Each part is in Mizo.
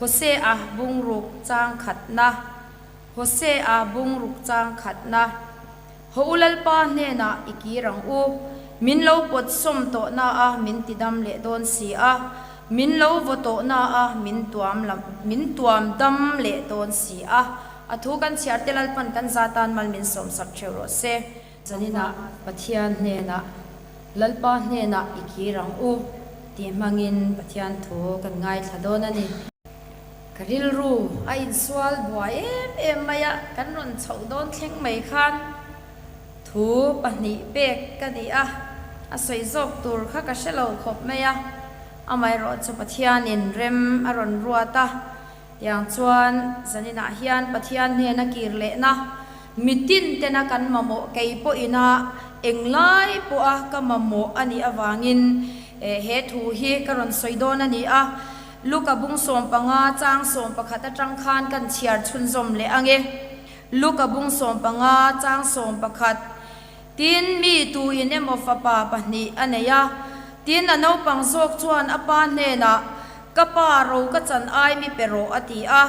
Hosea bungruk chang khatna Hosea bungruk chang khatna Haw u Lalpa hnenah i kir ang u, min lo pawt sawm tawh na a min ti dam leh dawn si a, min lo vaw tawh na a min tuam lam min tuam dam leh dawn si a. A thu kan chhiar te Lalpan kan za tan mal min sawm sak theuh rawh se. Zaninah Pathian hnenah Lalpa hnenah i kir ang u tih hmangin Pathian thu kan ngaithla dawn a ni. Ka rilru a insual buai em em mai a, kan rawn chhoh dawn thleng mai khan thu pahnih pek ka ni a, a sawi zawk tur kha ka hre lo khawp mai a, amaherawh chu Pathianin rem a rawn ruat a, tiang chuan zaninah hian Pathian hnena kir lehna mitin tena kan mamawh kei pawhina englai pawha ka mamawh a nih avangin he thu hi ka rawn sawi dawn a ni a. Luka bung 15 chang 11 atang khan kan chhiar chhunzawm leh ang e. Luka bung 15 chang 11 Tin, mi tuin emaw fapa pahnih a nei a. Tin, a naupang zawk chuan a pa hnenah, Ka pa, ro ka chan ai mi pe rawh, a ti a.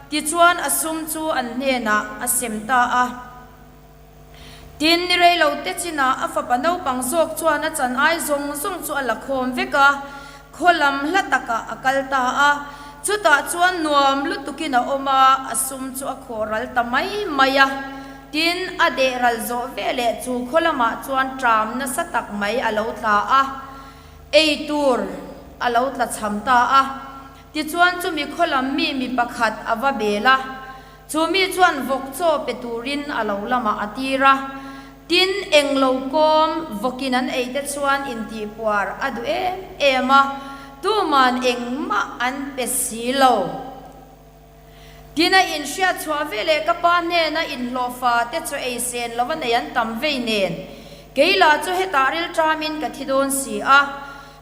Tichuan, a sum chu an hnenah a sem ta a. Tin, ni rei lo te chinah a fapa naupang zawk chuan a chan ai zawng zawng chu a la khawm vek a, khaw lam hla takah a kal ta a. Chutah chuan nuam lutukin a awm a, a sum chu a khawh ral ta mai mai a. Tin, a deh ral zawh veleh chu khaw lamah chuan ṭam nasa tak mai a lo tla a, ei tur a lo tla chham ta a. Tichuan chumi khaw lam mi mi pakhat a va bel a. Chu mi chuan vawk chaw pe turin a lo lamah a tir a, tin eng lo kawm vawkin an ei te chuan intihpuar a duh em em a, tuman engmah an pe si lo. Tin a inhriat chhuah veleh ka pa hnena inhlawhfa te chaw ei sen lova nei an tam vei nen, kei lah chu hetah rilṭamin ka thi dawn si a,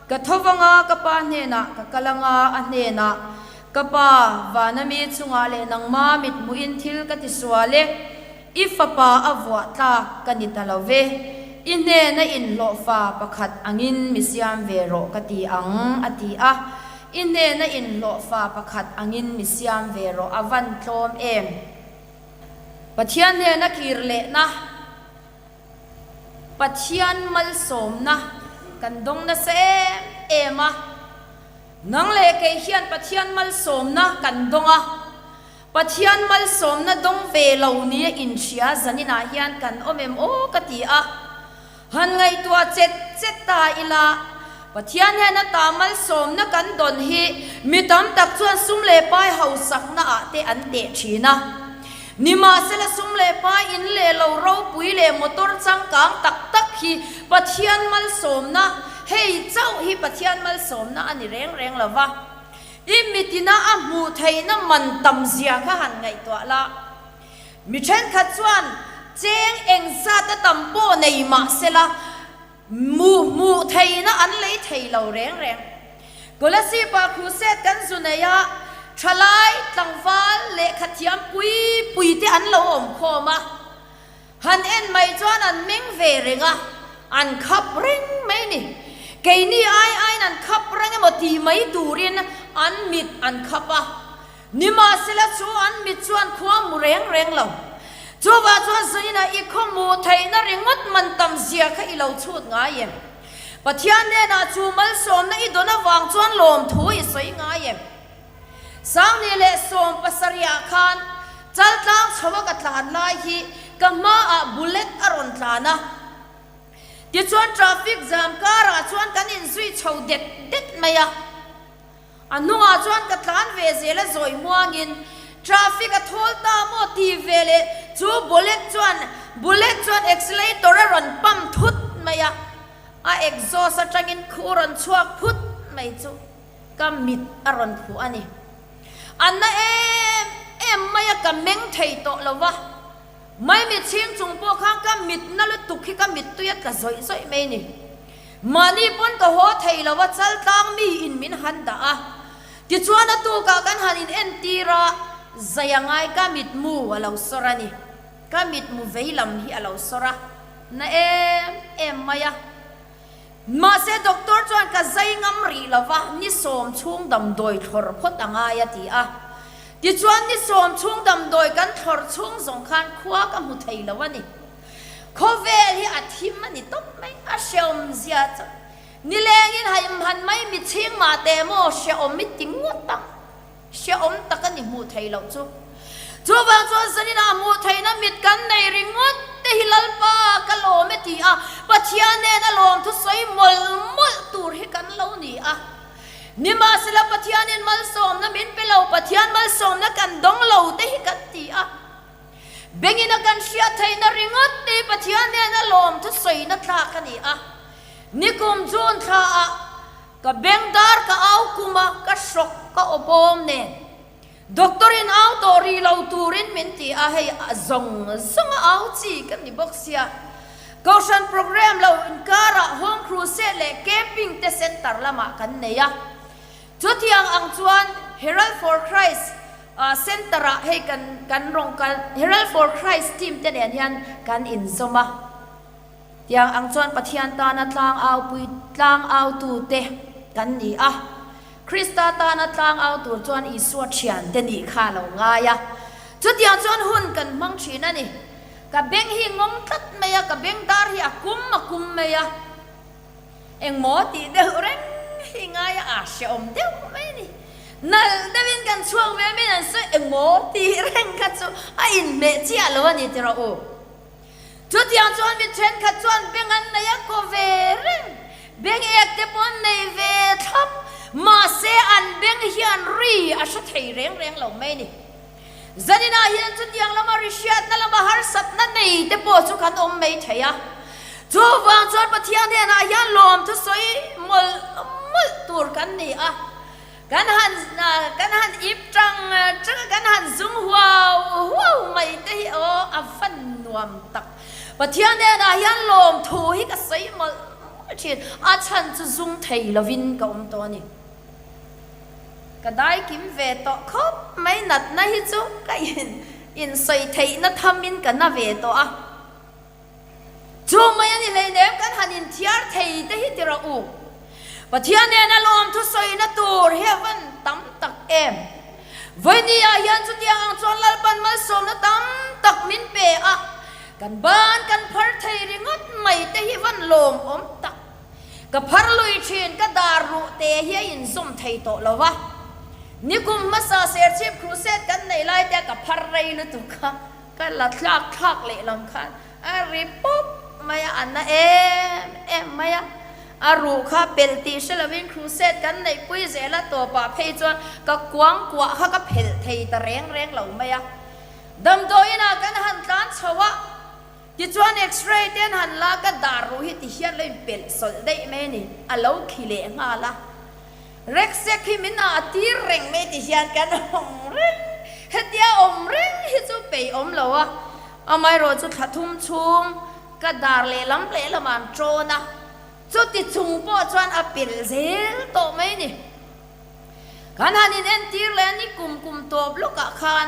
ka tho vanga ka pa hnenah ka kal anga a hnenah Ka pa, vana mi chungah leh nangma mithmuhin thil ka ti sual e, i fapa a vuah tlak ka ni ta lo ve, i hnena inhlawhfa pakhat angin mi siam ve rawh ka ti ang, a ti a. I hnena inhlawhfa pakhat angin mi siam ve rawh a van tlawm em? Pathian hnena kir lehna. Pathian malsawmna kan dawng nasa em em a. Nang leh kei hian Pathian malsawmna kan dawng a, Pathian malsawmna dawng ve lo nia inhria zaninah hian kan awm em aw ka ti a. Han ngaihtuah chet chet ta ila, Pathian hian a ta malsawmna kan dawn hi mi tam tak chuan sum leh pai hausakna ah te an teh thin a. Nimahsela sum leh pai in leh lo ropui leh motor changkang tak tak hi Pathian malsawmna, hei chauh hi Pathian malsawmna a ni reng reng lo va. I mitina a hmuh theihna man tam zia kha han ngaihtuah la. Mi thenkhat chuan cheng engzat a tam pawh nei mahsela Mu hmuh theihna an lei thei lo reng reng. Kolasib-ah crusade kan zu nei a, thalai, tlangval, lehkha thiam pui pui te an lo awm khawm a. Han en mai chuan an meng ve reng a, an khap reng mai ni. Keini ai aiin an khap reng emaw ti mai turin an mit an khap a. Nimahsela chu an mit chuan khua mu reng reng lo. Chuvah chuan Zainah i khaw hmuh theihna ringawt man tam zia kha i lo chhut ngai em? Pathian hnenah chu malsawmna i dawn avang chuan lawmthu i sawi ngai em? Sangni leh 70ah khan Chaltlang chho a ka tlan lai hi ka hmaah bullet a rawn tlan a. Tichuan traffic jam karah chuan kan inzui chho det det mai a. A hnungah chuan ka tlan ve zel a zawi muangin traffic a thawl ta maw ti ve leh chu bullet chuan bullet chuan accelerator a rawn pump thut mai a, a exhaust atangin khu rawn chhuak phut mai chu ka mit a rawn phuh a ni. A na em em mai a ka meng thei tawh lo va, Maimi chhing chung pawh khan ka mit na lutuk hi ka mittui a tla zawih zawih mai ni. Mahni pawn ka haw thei lo a, chaltlang mi in min han dah a. Tichuan a tukah kan han in entir a, zai a ngai ka mitmu a lo sawr a ni. Ka mitmu vei lam hi a lo sawr a, na em em mai a. Mahse doctor chuan ka zai ngam rih lo va, ni sawm chhung damdawi thlawr phawt a ngai a ti a. Tichuan ni sawm chhung damdawi kan thlawr chhung zawng khan khua ka hmu thei lo a ni. Khawvel hi a thim a ni tawp mai, a hrehawm zia chu nilengin haimhan mai mi chhing mah teh maw hrehawm i ti ngawt ang. Hrehawm tak a ni hmuh theih loh chu. Chuvang chuan zaninah hmuh theihna mit kan nei ringawt te hi Lalpa ka lawm e ti a, Pathian nena lawmthu sawi mawlh mawlh tur hi kan lo ni a. Nimahsela Pathianin malsawmna min pe lo, Pathian malsawmna kan dawng lo te hi kan ti a. Bengina kan hriat theihna ringawt te hi Pathian nena lawmthu sawina tlak a ni a. Nikum June thlaah Ka beng dar ka au kum a, ka hrawk ka aw bawm nen. Doctor in au tawh rih lo turin min ti a, hei a zawng zawng a au chi ka ni bawk sia. Kohhran program lo inkarah Home Crusade leh Camping te center lamah kan nei a. Chutiang ang chuan Herald for Christ center ah hei kan kan rawng kal Herald for Christ team te nen hian kan inzawm a. Tiang ang chuan Pathian tana tlangaupui tlangautute kan ni a. Krista tana tlangau tur chuan Isua thiante nih kha a lo ngai a. Chutiang chuan hun kan hmang thin a ni. Ka beng hi ngawng tlat mai a, ka beng dar hi a kum a kum mai a. Engmaw tih deuh reng hi ngai a, a hrehawm deuh mai a ni. Nalh deuhin kan chhuak ve mai an sawi engmaw tih reng kha chu a inhmeh chiah lo a ni ti rawh u. Chutiang chuan mi thenkhat chuan beng an nei a kaw ve reng, beng ek te pawh an nei ve thlap, mahse an beng hian ri a hre thei reng reng lo mai a ni. Zaninah hian chutiang lama ri hriatna lama harsatna nei te pawh chu kan awm mai thei a. Chuvang chuan Pathian hnenah hian lawmthu sawi mawlh mawlh tur kan ni a. Kan han kan han ip tang tang a, kan han zum huau huau mai te hi aw a van nuam tak. Pathian hnenah hian lawmthu hi ka sawi mawlh mawlh thin, a chhan chu zum thei lovin ka awm tawh a ni. Ka dai kim ve tawh khawp mai, natna hi chu ka in insawi theihna thamin ka na ve tawh a. Chu mai a ni hleinem kan han inthiar thei te hi ti rawh u. Pathian nena lawmthu sawina tur hi a van tam tak em. Vawinia hian chutiang ang chuan Lalpan malsawmna tam tak min pe a, kan ban kan phar thei ringawt mai te hi van lawmawm tak. Ka phar lui thin ka dar ruh te hi a inzawm thei tawh lo va. Nikum hmasa Serchhip Crusade kan nei lai te a ka phar rei lutuk kha. Ka la thlak thlak lehlam khan a ri pawp mai a, a na em em mai a. A ruh kha pelh tih hre lovin crusade kan neihpui zel a, tawpah phei chuan ka kuang kuah kha ka phelh thei ta reng reng lo mai a. Damdawiinah kan han tlan chho a, tichuan x-ray te an han la a, ka dar ruh hi ti hian lo inpelh sawlh daih mai a ni, a lo khi leh nghal a. Reksek hi min ah tir reng mai ti hian kan awm reng, hetia awm reng hi chu peih awm lo a, amaherawh chu thla thum chhung ka dar lehlam lehlam ah an ṭawn a, chuti chung pawh chuan a pelh zel tawh mai ni. Kan han in entir leh a ni kum kum tawp lawkah khan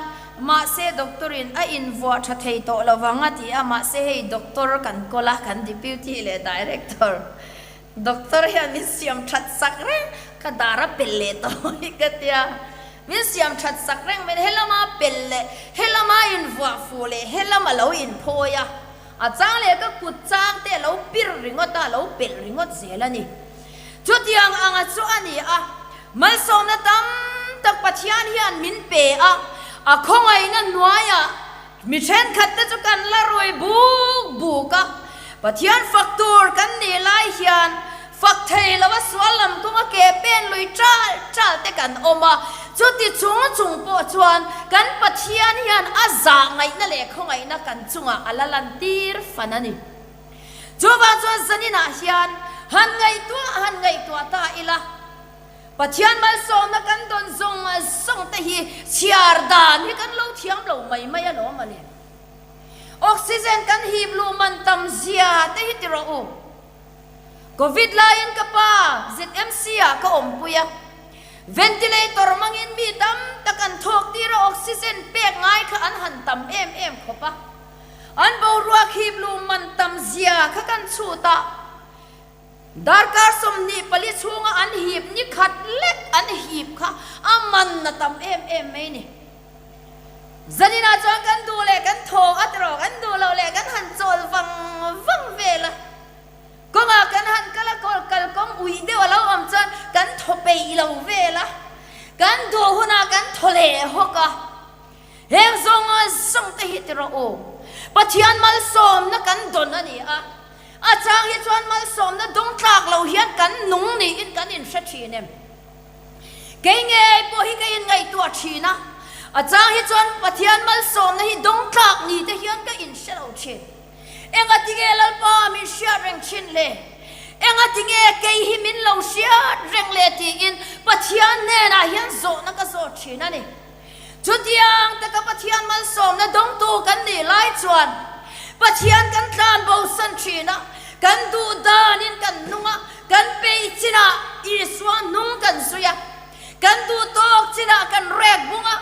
mahse doctor in a invuah ṭha thei tawh lo vang a ti a, mahse hei doctor kan kawl a, kan deputy leh director. Doctor hian min siam that sak reng, ka dar a pelh leh tawh hi ka tia. Min siam that sak reng mai, helama pelh leh helama invuah fuh leh helama lo inphawi a, a chang leh ka kut chang te a lo pir ringawt a, a lo pelh ringawt zel a ni. Chutiang anga chu a ni a, malsawmna tam tak Pathian hian min pe a, a khawngaihna hnuaiah Mi thenkhat te chu kan la rui buk buk a, Pathian fak tur kan nih lai hian fak thei lo a sual lam kawnga ke pen lui ṭal ṭal te kan awm a, chuti chung chung pawh chuan kan Pathian hian a zah ngaihna leh khawngaihna kan chungah a la lantir fan a ni. Chuvang chuan zaninah hian han ngaihtuah han ngaihtuah ta ila. Pathian malsawmna kan dawn zawng zawng te hi chhiar dan hi kan lo thiam lo mai mai alawm a le. Oxygen kan hip luh man tam zia te hi ti rawh u. Covid laiin ka pa ZMC ah ka awmpui a, ventilator hmangin mi tam tak an thawk tir a, oxygen pek ngai kha an han tam em em khawp a. An boruak hip luh man tam zia kha kan chhut a. Darkar 24 chhunga an hip ni khat lek an hip kha a man a tam em em mai ni. Zaninah chuan kan duh leh kan thaw a tiraw, kan duh loh leh kan han chawl vang vang vel a. Kawngah kan han kal a, kalkawng uih deuh a lo awm chuan kan thaw peih lo vel a, kan duh hunah kan thaw leh hawk a. Heng zawng zawng te hi tiraw u, Pathian malsawmna kan dawn a ni a, a chang hi chuan malsawmna dawng tlak lo hian kan nung niin kan inhre thin em? Kei ngei pawh hi ka inngaihtuah thin a, a chang hi chuan Pathian malsawmna hi dawng tlak ni te hian ka inhre lo thin. Engati nge Lalpa min hriat reng thin le? Engati nge kei hi min lo hriat reng le tiin Pathian hnenah hian zawhna ka zawt thin a ni. Chutiang taka Pathian malsawmna dawngtu kan nih lai chuan Pathian kan tlan bosan thin a, kan duh danin kan nung a, kan peih chinah Isua hnung kan zui a, kan duh tawk chinah kan rek bung a.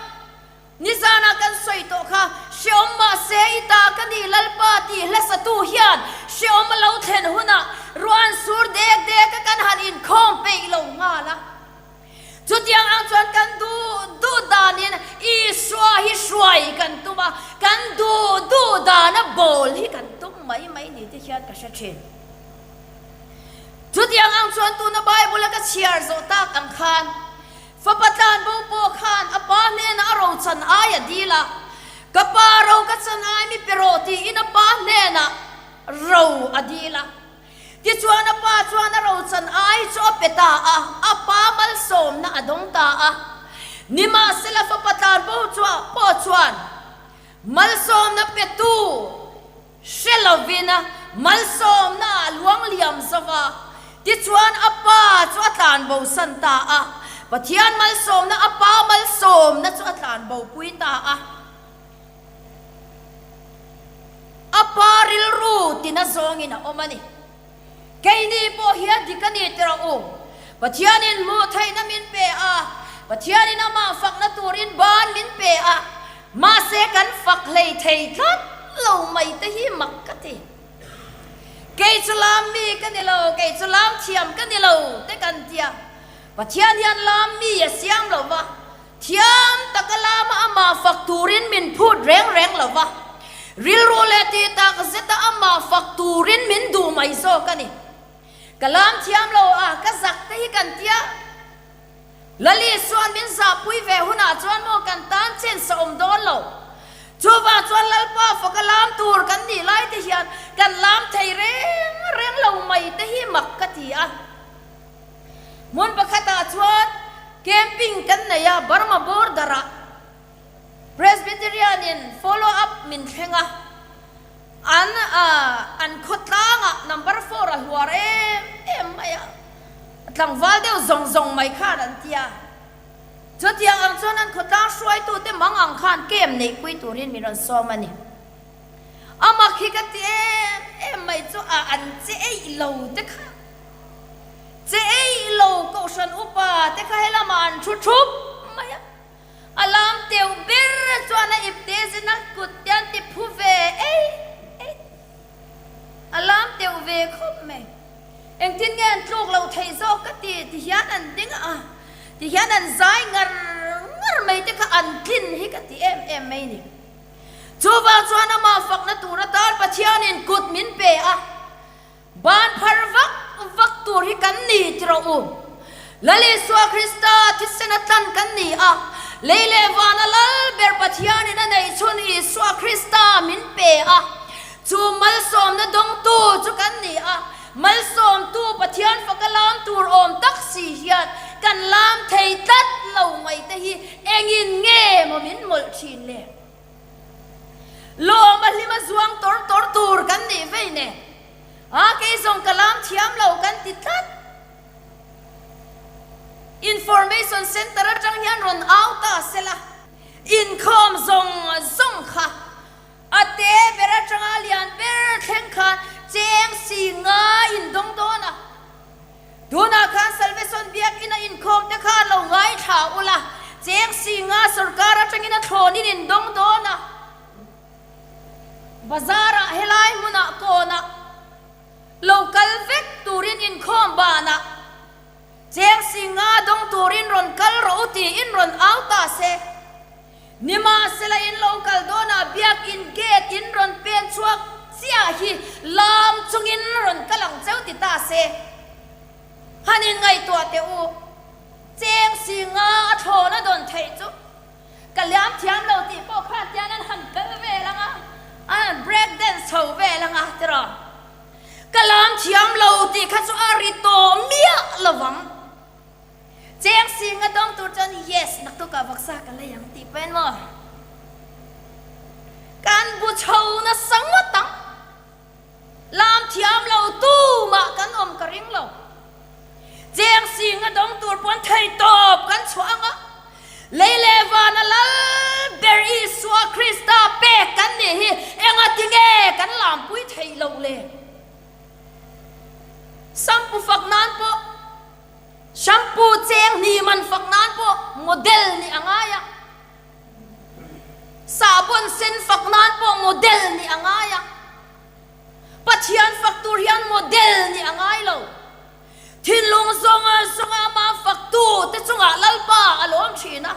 Nizanah kan sawi tawh kha, Hreawm mahse i ta ka ni Lalpa tih hlasatu hian hreawm a lo thlen hunah ruah an sur dek dek a kan han inkhawm peih lo nghal a. Chutiang ang chuan kan duh duh danin Isua hi hruai kan tum a, kan duh duh dana bawl hi kan tum mai mai ni te hian ka hre thin. Chutiang ang chuan tuna Bible-a ka chhiar zawh tak ang khan fapa tlanbo pawh khan a pa hnenah a ro chan ai a dil a, Ka pa ro ka chan ai mi pe rawh tiin a pa hnenah ro a dil a. Tichuan a pa chuan a rochan ai chu a pe ta a, a pa malsawmna a dawng ta a. Nimahsela fapa tlanbo pawh chuan malsawmna petu hre lovin malsawmna a luang liam zo va. Tichuan a pa chu a tlanbosan ta a, Pathian malsawmna a pa malsawmna chu a tlanbopui ta a. A pa rilru tina zawngin a awm a ni. Keini pawh hi a dik a ni ti rawh u. Pathianin hmuh theihna min pe a, Pathianin amah fakna turin ban min pe a, mahse kan fak hlei thei tlat lo mai te hi mak ka ti. Kei chu lam mi ka ni lo, kei chu lam thiam ka ni lo te kan tia. Pathian hian lam mi a siam lo va, Thiam taka lama amah fak turin min phut reng reng lo va, rilru leh tih tak zeta amah fak turin min duh mai zawk a ni. Ka lam thiam lo a, ka zak te hi kan tia. Lali chuan min zahpui ve hunah chuan maw kan tan chance a awm dawn lo. Chuvang chuan Lalpa faka lam tur kan nih lai te hian kan lam thei reng reng lo mai te hi mak ka ti a. Hmun pakhatah chuan camping kan nei a, Burma border ah Presbyterian in follow up min thleng a, an an khawtlangah number four a hluar em em mai a, tlangval deuh zawng zawng mai khan an ti a. Chutiang ang chuan an khawtlang hruaitute mang ang khan camp neihpui turin min rawn sawm a ni. A mak hi ka ti em em mai chu a an che eih lo te kha. Che eih lo Kohhran upa te kha helamah an thu thup mai a, a lam teuh ber chuan a ipte zina kut te an ti phu ve eih eih. A lam teuh ve khawp mai. Engtin nge an tluk loh theih zawk ka ti ti hian an ding a, ti hian an zai ngar ngar mai te kha an tlin hi ka ti em em mai ni. Chuvang chuan amah fakna tur atan Pathianin kut min pe a, ban phar vak vak tur hi kan ni ti rawh u. Lal Isua Krista thisen a tlan kan ni a, lei leh vana lal ber Pathianin a neih chhun Isua Krista min pe a, chu malsawmna dawngtu chu kan ni a, malsawmtu Pathian faka lam tur awm tak si hian kan lam thei tlat lo mai te hi Engin nge maw min mawlh thin le? Lawm a hlima zuang tawr tawr tur kan nih vei nen a kei zawng ka lam thiam lo kan ti tlat. Information Centre atang hian rawn au ta sela, inkhawm zawng zawng kha a te ber atanga lian ber thleng khan cheng si nga indawng dawn a. Tunah khan Salvation Biakinn a inkhawm te khan lo ngaithla ula, cheng singa sorkar atangin a thlawnin in dawng dawn a, bazar ah helai hmunah kawnah lo kal vek turin inkhawm banah cheng singa dawng turin rawn kal rawh u tiin rawn au ta se. Nimahsela in lo in gate in rawn pen chhuak chiah hi lam chungin rawn kal ang cheu ti ta se. Han in ngaihtuah teh u, cheng si nga a thlawn a dawn theih chu ka liam thiam lo tih pawh khan tian an han kal vel ang a, an han break dance chho vel ang a tiraw. Ka lam thiam lo tih kha chu a ri tawh miah lo vang. Cheng si nga dawng tur chuan yes naktukah vawksa ka lei ang tih pawh en maw? Kan bu chho nasa ngawt ang. Lam thiam lo tumah kan awm ka ring lo. Cheng si nga dawng tur pawn thei tawp kan chhuah ang a. Lei leh vana lal ber Isua Krista pek kan nih hi engati nge kan lampui theih loh le? Shampoo fak nan pawh Shampoo cheng hnih man fak nan pawh model nih a ngai a. Sahbawn sen fak nan pawh model nih a ngai a. Pathian fak tur hian model nih a ngai lo. Thinlung zawnga zawnga amah faktu te chungah Lalpa a lawm thin a.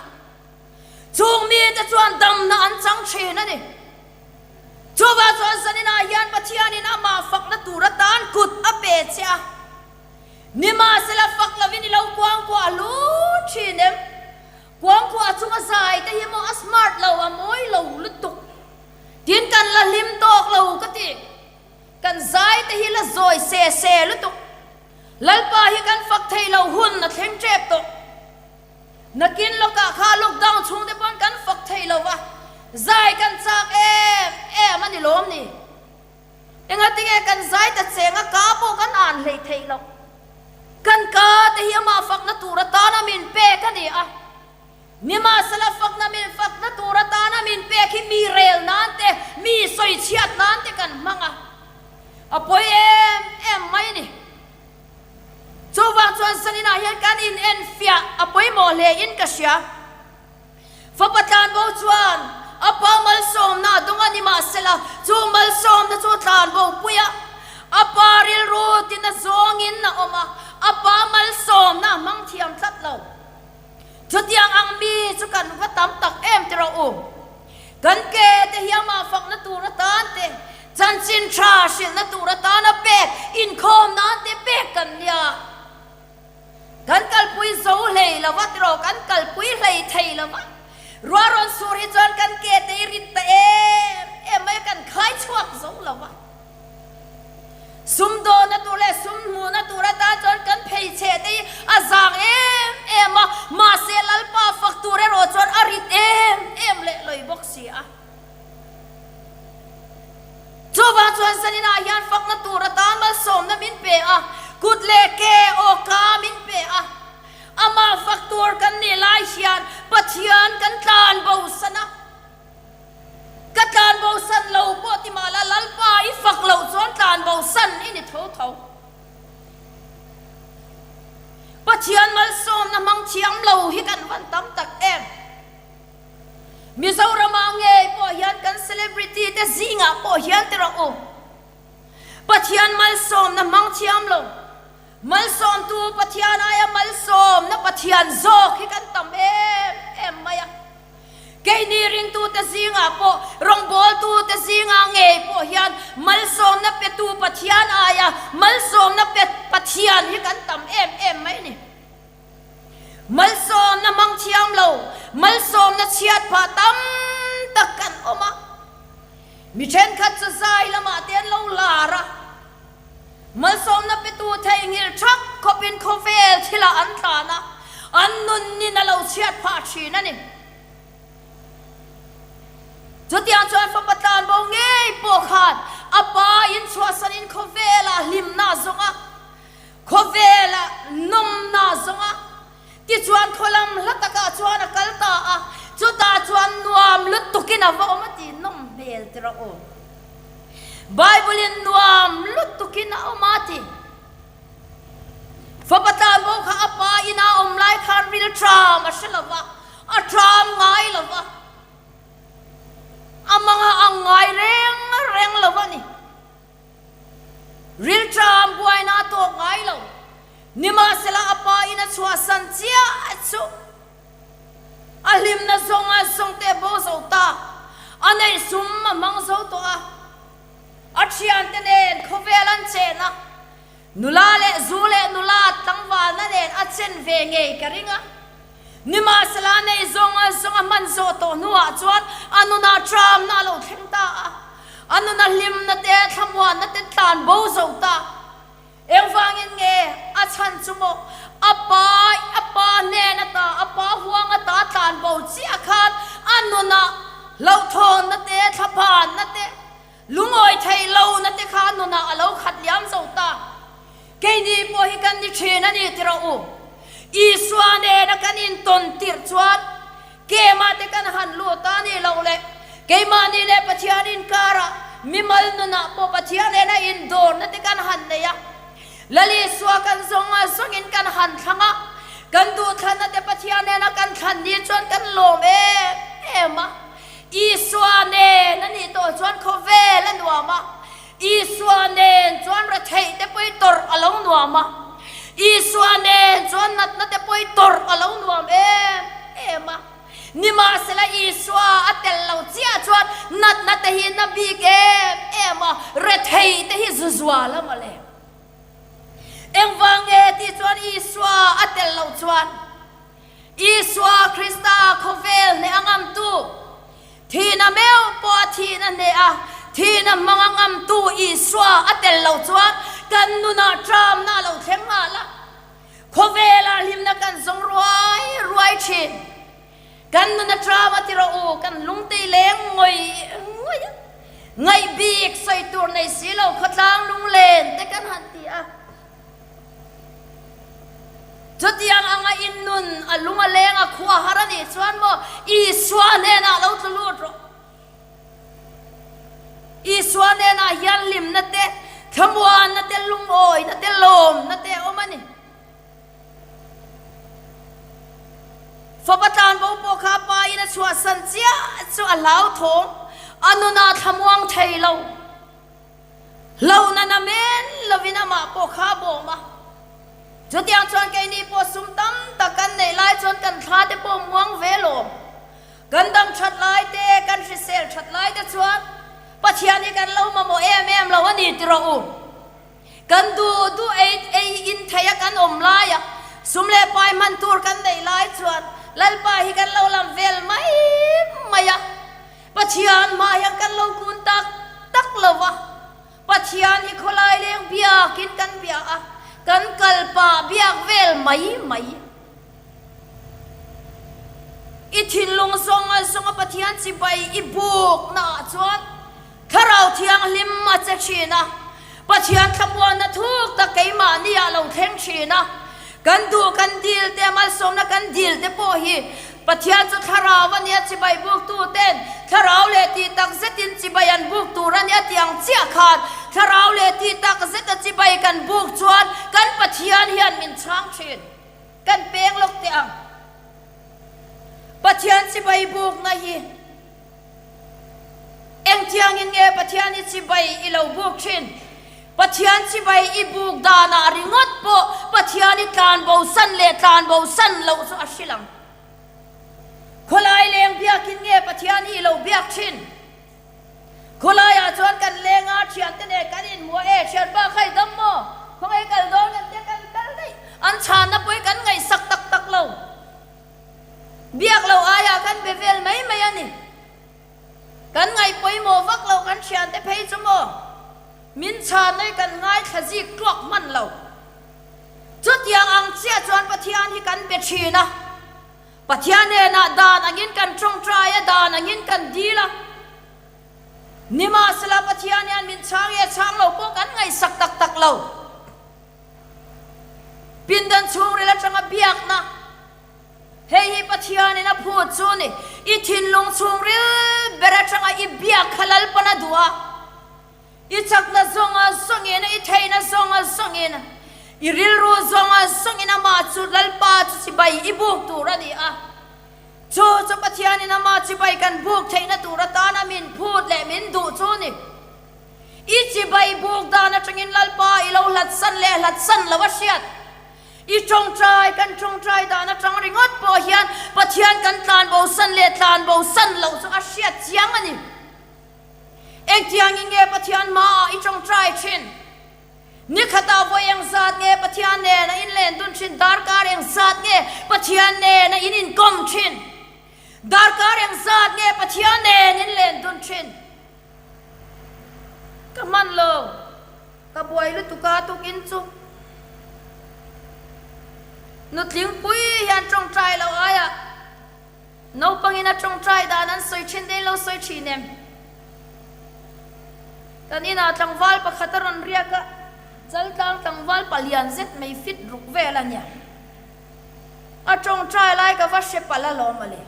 Chung mite chuan damna an chang thin a ni. Chuvah chuan zaninah hian Pathianin amah fakna tur atan kut a pe che a. Nimahsela fak lovin i lo kuangkuah a lu thin em? Kuangkuah chunga zai te hi maw a smart lo, a mawi lo lutuk. Tin kan la hlim tawk lo ka ti. Kan zai te hi la zawi se se lutuk. Lalpa hi kan fak thei lo hun a thleng tep tawh. Nakin lawkah kha lockdown chhung te pawn kan fak thei lo va, zai kan chak em em a ni lawm ni. Engatinge kan zai ta cheng a ka pawh kan an hleih theih loh. Kan ka te hi amah fakna tur atana min pek a ni a. Nimahsela fakna min fakna tur atana min pek hi mi rel nan te, mi sawi chhiat nan te kan hmang a. A pawi em em mai a ni. Chuvang chuan Saninah hian kan inenfiah a pawimawh hle in ka hria. Fapa tlanbo chuan a pa malsawmna a dawng a ni mahsela chu malsawmna chu tlanbo pui a, a pa rilru tina zawngin a awm a, a pa malsawmna a hmang thiam tlat lo. Chutiang ang mi chu kan va tam tak em ti rawh u. Kan ke te hi amah fakna tur atan te, chanchin tha hrilhna tur atana pek, inkhawm nan te pek kan nia. Kan kalpui zo hlei lo va tiraw, kan kalpui hlei thei lo va. Ruah rawn sur hi chuan kan ke te i rit ta em em mai a, kan khai chhuak zo lo va. Sumdawna tur leh sum hmuhna tur atan chuan kan pheichhe te hi a zang em em a, mahse Lalpa fak tur erawh chuan a rit em em leh lawi bawk si a. Chuvang chuan zaninah hian fakna tur atan malsawmna min pe a, kut leh ke awka min pe a. Amah fak tur kan nih lai hian Pathian kan tlan bosan a. Ka tlan bosan lo pawh ti mah la Lalpa i fak loh chuan tlan bosan i ni tho tho. Pathian malsawmna hmang thiam lo hi kan van tam tak em. Mizoramah ngei pawh hian kan celebrity te zingah pawh hian ti rawh u. Pathian malsawmna hmang thiam lo. Malsawmtu Pathian aia malsawmna Pathian zawk hi kan tam em em mai a. Keini ringtute zingah pawh, rawngbawltute zingah ngei pawh hian malsawmna petu Pathian aia malsawmna pe Pathian hi kan tam em em mai a ni. Malsawmna hmang thiam lo, malsawmna chhiat phah tam tak kan awm a. Mi thenkhat chu zai lamah te an lo lar a. Malsawmna petu theihnghilh thak khawpin khawvel thilah an tlan a, an nunnin a lo chhiat phah thin a ni. Chutiang chuan fapa tlanbo ngei pawh khan a pa in chhuahsanin khawvelah hlimna a zawng a, khawvelah nawmna a zawng a, tichuan khawlam hla takah chuan a kal ta a, chutah chuan nuam lutukin a va awm a tih nawm hmel ti rawh u. Bible in nuam lutukin a awm a ti. Fapa tlanbo kha a pa ina awm lai khan rilṭam a hre lo va, a ṭam ngai lo va, a manga ang ngai reng reng lo va ni. Rilṭam buaina a tawk ngai lo. Nimahsela a pa in a chhuahsan chiah chu. A hlimna zawnga zawngte bo zo ta. A neih sum a hmang zo tawh a, a thiante nen khawvel an chen a, nula leh zu leh nula tlangvalna nen a chen ve ngei ka ring a. Nimahsela nei zawng a zawng a hman zawh tawh hnuah chuan a nunah tramna a lo thleng ta a, a nuna hlimna te thlamuanna te tlan bo zo ta. Engvangin nge a chhan chu maw? A pa, a pa hnen ata, a pa huang ata tlan bo chiah khan a nunah hlauhthawnna te, thlaphanna te, lungawi theih lohna te kha a nunah a lo khat liam zo ta. Keini pawh hi kan ni thin a ni ti rawh u. Isua nena kan intawn tirh chuan Kemah te kan han lut a ni loh le. Keimahni leh Pathian inkarah mimal nunah pawh Pathian nena indawrna te kan han nei a. Lal Isua kan zawng a zawngin kan han thlang a, kan duhthlanna te Pathian nena kan thlan ni chuan kan lawm em em a. Isua nen a nih tawh chuan khawvel a nuam a, Isua nen chuan retheih te pawi tawrh a lo nuam a, Isua nen chuan natna te pawi tawrh a lo nuam em em a. Nimahsela Isua a tel lo chiah chuan natna te hi na bik em em a, retheih te hi zu zual a mawle. Engvang nge tih chuan Isua a tel lo chuan Isua Krista khawvel hneh a ngamtu, Thihna meuh pawh a thihna hneh a, thihna hmang a ngamtu Isua a tel lo chuan kan nunah tramna a lo thleng nghal a. Khawvelah hlimna kan zawng ruai ruai thin. Kan nuna tram a ti rawh u, kan lungtei leng ngawih ngawih a. Ngaih bik sawi tur nei si lo khawtlang lunglen te kan han ti a. Chutiang anga in nun a lung a leng a khua har a nih chuan maw Isua hnenah lo tlu lut rawh. Isua hnenah hian hlimna te, thlamuanna te, lungawina te, lawmna te a awm a ni. Fapa tlanbo pawh kha a pa in a chhuahsan chiah chu a hlauthawng, a nunah thlamuang thei lo. Hlauhna na men lovin amah pawh kha a bawm a. Chutiang chuan keini pawh sum tam tak kan neih lai chuan kan thla te pawh muang ve lawm. Kan dam that lai te, kan hrisel that lai te chuan Pathian hi kan lo mamawh em em lo a ni ti rawh u. Kan duh duh ei ei in thei a kan awm lai a, sum leh pai hman tur kan neih lai chuan Lalpa hi kan lo lam vel mai mai a. Pathian hmah hian kan lo kun tak tak lo va, Pathian hi khawlai leng biakin kan bia a, kan kal pah biak vel mai mai. I thinlung zawng a zawnga Pathian chibai i buk naah chuan Thlarau Thianghlim a che thin a, Pathian thlamuanna thuk tak keimahni ah lo thleng thin a, kan duh kan dil te malsawmna kan dil te pawh hi Pathian chu thlarau a nia chibai buk tu ten thlarau leh tih tak zetin chibai an buk tur a nia tih ang chiah khan thlarau leh tih tak zeta chibai kan buk chuan kan Pathian hian min chhang thin kan peng lawk teh ang. Pathian chibai bukna hi. Engtiangin nge Pathian i chibai i lo buk thin? Pathian chibai i buk danah ringawt pawh Pathian i tlanbosan leh tlanbosan loh chu a hrilh ang. Khawlai leng biakin nge Pathian hi i lo biak thin? Khawlaiah chuan kan leng a, thiante nen kan inhmu a, E thianpa kha i dam maw? Khawngaih kal dawn kan tia kan kal daih. An chhanna pawh hi kan ngaihsak tak tak lo. Biak loh aiah kan be vel mai mai a ni. Kan ngaih pawimawh vak loh kan thiante phei chu maw? Min chhan mai kan ngaithla zik tluak hman lo. Chutiang ang chiah chuan Pathian hi kan be thin a. Pathian hnenah dan angin kan tawngtai a, dan angin kan dil a. Nimahsela Pathian hian min chhang e chhang lo pawh kan ngaihsak tak tak lo. Pindan chhungril atanga biakna, Hei hi Pathianin a phut chu ni. I thinlung chhungril ber atanga i biak kha Lalpan a duh a. I chakna zawnga zawngin, i theihna zawnga zawngin, i rilru zawnga zawngin amah chu Lalpa chu chibai i buk tur a ni a. Chu chu Pathianin amah chibai kan buk theihna tur atana min phut leh min duh chu ni. I chibai buk dan atangin Lalpa i lo hlatsan leh hlatsan lo a hriat. I tawngtai, kan tawngtai dan atang ringawt pawh hian Pathian kan tlanbosan leh tlanbosan loh chu a hriat chiang a ni. Engtiangin nge Pathian hmaah i tawngtai thin? Ni khatah vawi engzat nge Pathian nen a inlen dun thin? Darkar engzat nge Pathian nen a in inkawm thin? Darkar engzat nge Pathian nen inlen dun thin? Ka hman lo, ka buai lutuk a tukin chu. Nutlingpui hian tawngtai lo aiah Naupangin a tawngtai dan an sawi thin dain lo sawi thin em? Kan inah tlangval pakhat a rawn riak a, chaltlang tlangval palian zet mai fit ruk vel a nia. A tawngtai lai ka va hre palh alawm a le.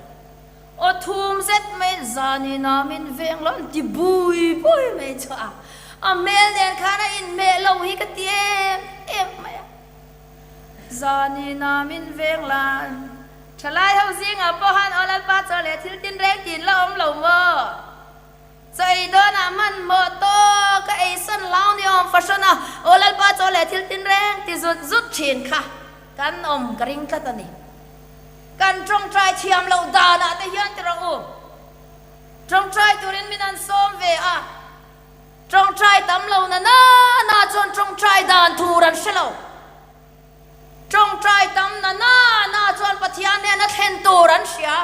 Aw thum zet mai zanin ah min veng lo an ti bui bui mai chu a. A hmel nen khan a inhmeh lo hi ka ti em em mai a. Zanin ah min veng la. Thalai ho zingah pawh han aw Lalpa chaw leh thil tin reng tin la awm lo maw? Chaw ei dawnah hmanhmawh tawk a ei sawn hlau ni awm fahrawn a, aw Lalpa chaw leh thil tin reng ti zut zut thin kha kan awm ka ring tlat a ni. Kan tawngtai thiam loh danah te hian ti rawh u. Tawngtai turin min an sawm ve a, tawngtai tam lo na na na chuan tawngtai dan tur an hre lo. Tawngtai tam na na na chuan Pathian hnena thlen tur an hria.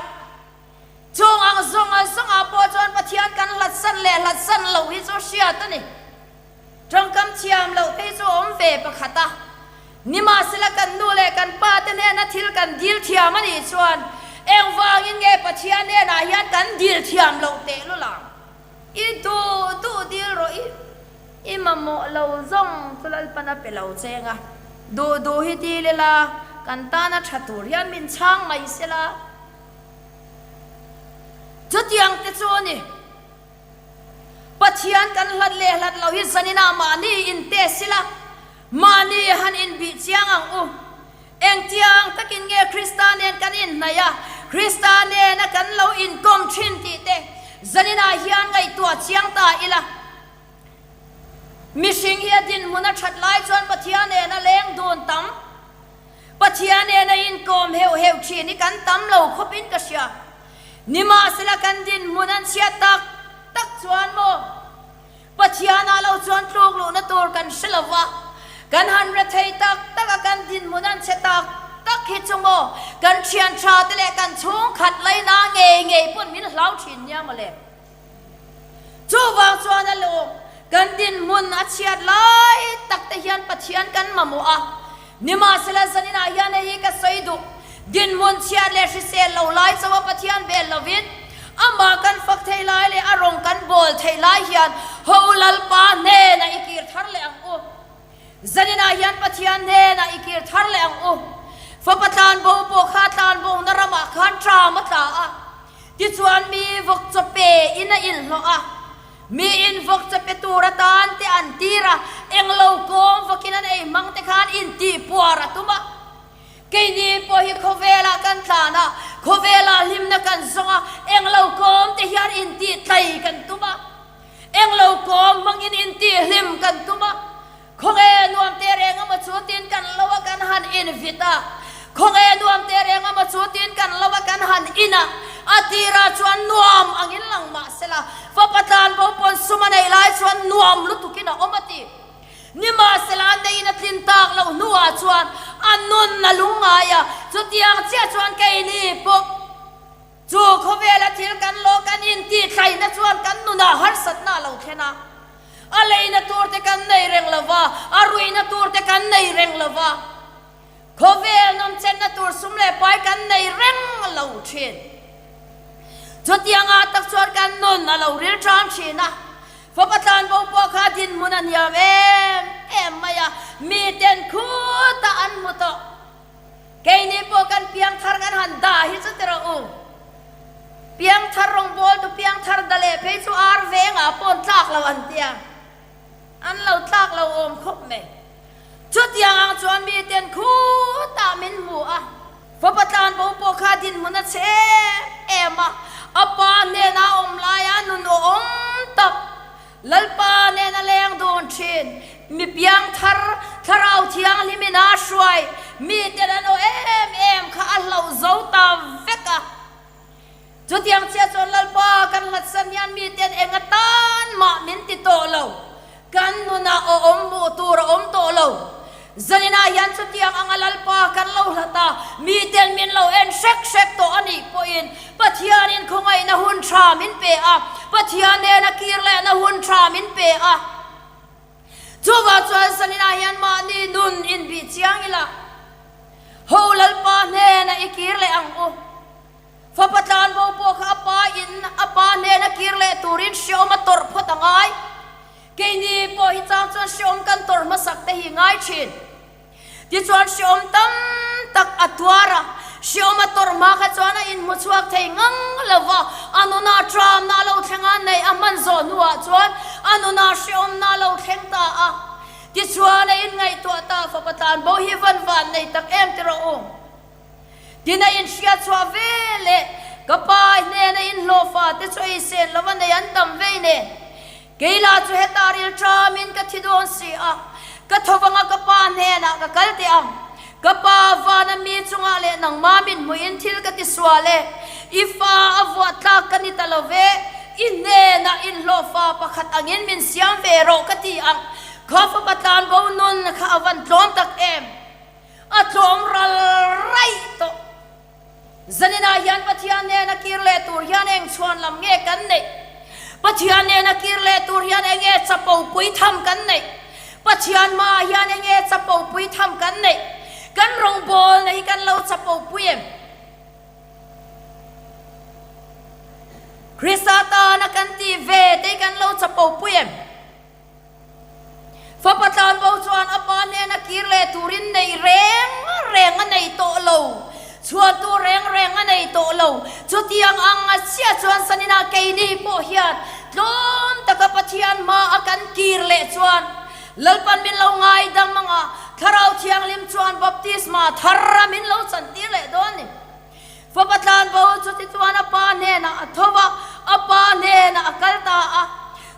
Chung ang zawng a zawngah pawh chuan Pathian kan hlatsan leh hlatsan loh hi chu hriat a ni. Tawngkam thiam loh phei chu awm ve pakhat a. Nimahsela kan nu leh kan pa te hnena thil kan dil thiam a nih chuan engvangin nge Pathian hnenah hian kan dil thiam loh tehlul ang? I duh duh dil rawh i. I mamawh lo zawng chu Lalpan a pe lo cheng a, duh duh hi dil ila, kan tana tha tur hian min chhang mai sela. Chutiang te chu a ni. Pathian kan hlat leh hlat lo hi zaninah mahni in test ila, mahni han inbih chiang ang u. Engtiang takin nge Krista nen kan inhnaih a, Krista nena kan lo inkawm thin tih te zaninah hian ngaihtuah chiang ta ila. Mihring hi a dinhmun a that lai chuan Pathian nen a leng dun tam. Pathian nen a inkawm heuh heuh thin hi kan tam lo khawpin ka hria. Nimahsela kan dinhmun an chhiat tak tak chuan maw? Pathianah lo chuan tluk luhna tur kan hre lo va, kan han re thei tak tak a, kan dinhmun an chhe tak tak hi chu maw kan thian tha te leh kan chhungkhat laina ngei ngei pawn min hlau thin nia mawle. Chuvang chuan a lawm, kan dinhmun a chhiat lai tak te hian Pathian kan mamawh a, nimahsela zaninah hian hei hi ka sawi duh, dinhmun chhiat leh hrisel lo lai chauha Pathian bel lovin, amah kan fak thei lai leh a rawng kan bawl thei lai hian ho Lalpa hnenah i kir thar leh ang u. Zaninah hian Pathian hnenah i kir thar leh ang u. Fapa tlanbo pawh kha tlanbona ramah khan ṭam a tla a. Tichuan mi vawk chaw pe in a inhlawh a, mi in vawk chaw pe tur atan te an tir a, englo kawm vawkin an ei hmang te khan intihpuar a tum a. Keini pawh hi khawvelah kan tlan a, khawvelah hlimna kan zawng a, englo kawm te hian intihtlai kan tum a, englo kawm hmangin intihhlim kan tum a. Khawnge nuam te reng emaw chu tin kan lo a kan han in vit a, khawnge nuam te reng emaw chu tin kan lo a kan han in a, a tirah chuan nuam angin lang mah sela, fapa tlanbo pawn sum a neih lai chuan nuam lutukin a awm a ti. Nimahsela a neiin a tlin tak loh hnuah chuan a nun a lungngai a, chutiang chiah chuan keini pawh, Chu khawvela thil kan lawh kan intihthlaihna chuan kan nunah harsatna a lo thlen a. A leina turte kan nei reng lo va, a ruihna turte kan nei reng lo va, khawvel nawmchenna tur sum leh pai kan nei reng lo thin. Chutiangah tak chuan kan nun a lo ril ṭang thin a. Fapa tlanbo pawh kha dinhmun a hniam em em mai a, miten khutah an hmu tawh. Keini pawh kan piangthar kan han dah hi chu ti rawh u. Piangthar rawngbawltu piangthar da leh phei chu ar vengah pawh tlak lo an tia. An lo tlak lo awm khawp mai. Chutiang ang chuan miten khutah min hmu a. Fapa tlanbo pawh kha dinhmun a chhe em em a. A pa hnena awm laia nun awm tak Lalpa nen a leng dun thin. Mi piangthar, Thlarau Thianghlimin a hruai miten an aw em em kha a hlauh zo ta vek a. Chutiang chiah chuan Lalpa kan hlatsan hian miten eng atan mah min ti tawh lo. Kan nunah aw awm hmuh tur a awm tawh lo. Zaninah hian chutiang anga Lalpa kan lo hlat a, miten min lo en hrek hrek tawh a nih pawhin Pathianin khawngaihna hun tha min pe a, Pathian nena kir lehna hun tha min pe a. Chuvang chuan zaninah hian mahni nun inbih chiang ila, Ho Lalpa hnenah i kir leh ang u. Fapa tlanbo pawh kha a pa in a pa hnena kir leh turin hreawm a tawrh phawt a ngai. Keini pawh hi chang chuan hreawm kan tawrh hmasak te hi ngai thin. Tichuan hreawm tam tak a tuar a, hreawm a tawrh hma kha chuan a inhmu chhuak thei ngang lo va, a nuna tramna a lo thleng a, neih a hman zawh hnuah chuan a nuna hreawmna a lo thleng ta a. Tichuan a inngaihtuah ta, fapa tlanbo hi van van nei tak em ti rawh u. Tin a inhriat chhuah ve leh ka pa hnena inhlawhfa te chu ei sen lova nei an tam vei nen. Kei lah chu heta ril ṭamin ka thi dawn si a, ka tho vanga ka pa hnenah ka kal teh ang. Ka pa vana mi chungah leh nangmah min hmuhin thil ka ti sual e, i fa a vuah tlak ka ni ta lo ve, i hnenah inhlawhfa pakhat angin min siam ve rawh ka ti ang. Kha fapa tlanbo nun kha a van tlawm tak em! A tlawm ral raih tawh. Zaninah hian Pathian nena kir leh tur hian eng chhuan lam nge kan neih? Pathian nena kir leh tur hian eng nge chapo pui tham kan neih? Pathian hmaah hian eng nge chapo pui tham kan neih? Kan rawngbawlna hi kan lo chapo pui em? Krista tana kan tih ve te hi kan lo chapo pui em? Fapa tlanbo chuan a pa hnena kir leh turin nei reng reng a nei tawh lo, chhuantu reng reng a nei tawh lo. Chutiang ang a chiah chuan Sanina keini pawh hian tlawm taka Pathian hma a kan kir leh chuan Lalpan min lo ngaidam ang a, Thlarau Thianghlim chuan baptisma thar a min lo chantir leh dawn ni. Fapa tlanbo chutichuan a pa hnenah a tho va, a pa hnenah a kal ta a.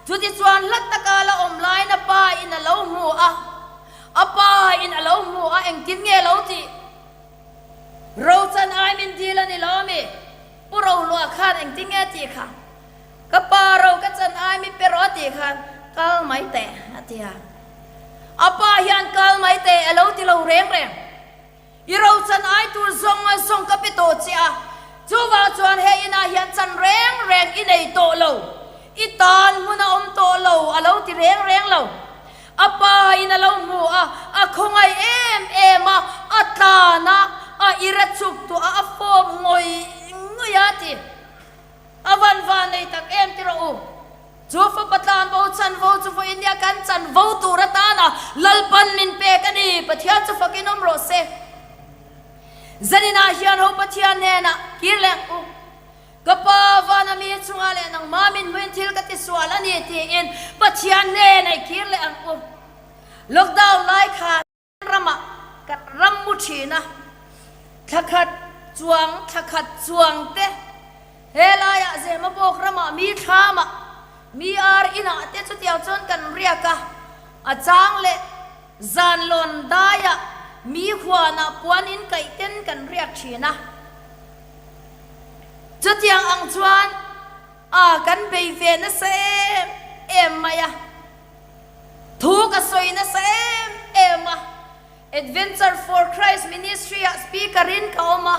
Chutichuan hla taka la awm laiin a pa in a lo hmu a, a pa in a lo hmu a, engtin nge lo tih? Rochan ai min dil a ni lo ami? Pu Rohlua khan engtin nge a tih kha? Ka pa ro ka chan ai mi pe rawh a tih khan kal mai teh a ti a. A pa hian kal mai teh a lo ti lo reng reng. I rochan ai tur zawng a zawng ka pe tawh che a, chuvang chuan he inah hian chan reng reng i nei tawh lo, i tan hmun a awm tawh lo a lo ti reng reng lo. A pa in a lo hmu a, a khawngaih em em a, a tlan a, a ira chuk tuah a, a fawp ngawih ngawih a ti. A van van nei tak em ti rawh u. Chu fapa tlanbo chanvo chu vawiin nia kan chanvo tur atana Lalpan min pek a ni. Pathian chu fakin awm rawh se. Zaninah hian ho Pathian hnenah kir leh ang u. Ka pa vana mi chungah leh nangmah min hmuin thil ka ti sual a ni tiin Pathian hnenah i kir leh ang u. Lockdown lai khan. Ramah kan ram mu thin a, thla khat chuang thla khat chuang te he laiah Zemabawk ramah mi thlamah mi ar inah te chutiang chuan kan riak a, a chang leh zanlawn daiah mi huanah puan in kaih ten kan riak thin a. Chutiang ang chuan a kan bei ve nasa em em mai a. Thu ka sawi nasa em em a, Adventure for Christ Ministry ah speaker in ka awm a,